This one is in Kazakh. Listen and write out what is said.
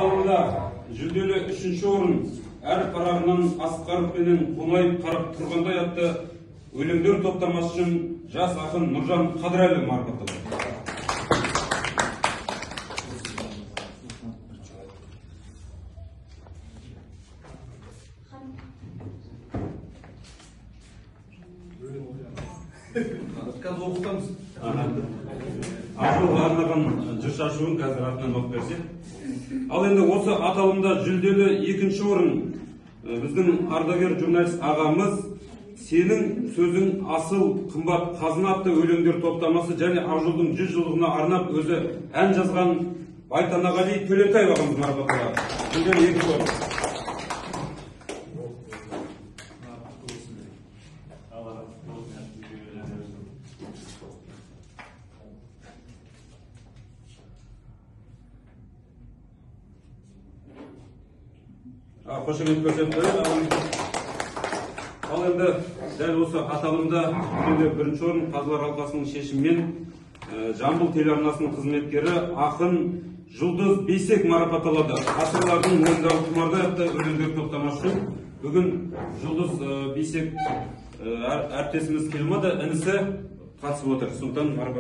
Аталымда жүлделі үшінші орын әр парағынан асқаров пенен қонаев қарап тұрғандай атты өлеңдер топтамасы үшін жас ақын Нұржан Қадірәлі марапатталды. Қазір оқытамыз. Ақжолға арнаған жыр шашуын қазір артынан оқып берсе. Ал енді осы аталымда жүлделі екінші орын біздің ардагер журналист ағамыз Сенің сөзің асыл қымбат қазына атты өлеңдер топтамасы және Ақжолдың 100 жылдығына арнап өзі ән жазған Байтанағали Төлентаев ағамыз марапатталады. Жүлделі екінші орын. Қошемет көрсетті. Ал енді дәл осы аталымда жүлделі бірінші орын қазылар алқасының шешімімен Жамбыл телеарнасының қызметкері ақын Жұлдыз Бейсек марапатталады. Ғасырлардың мойнындағы тұмардай атты өлеңдер топтамасы үшін бүгін Жұлдыз Бейсек әріптесіміз келмеді, інісі қатысып отыр. Сондықтан марапат.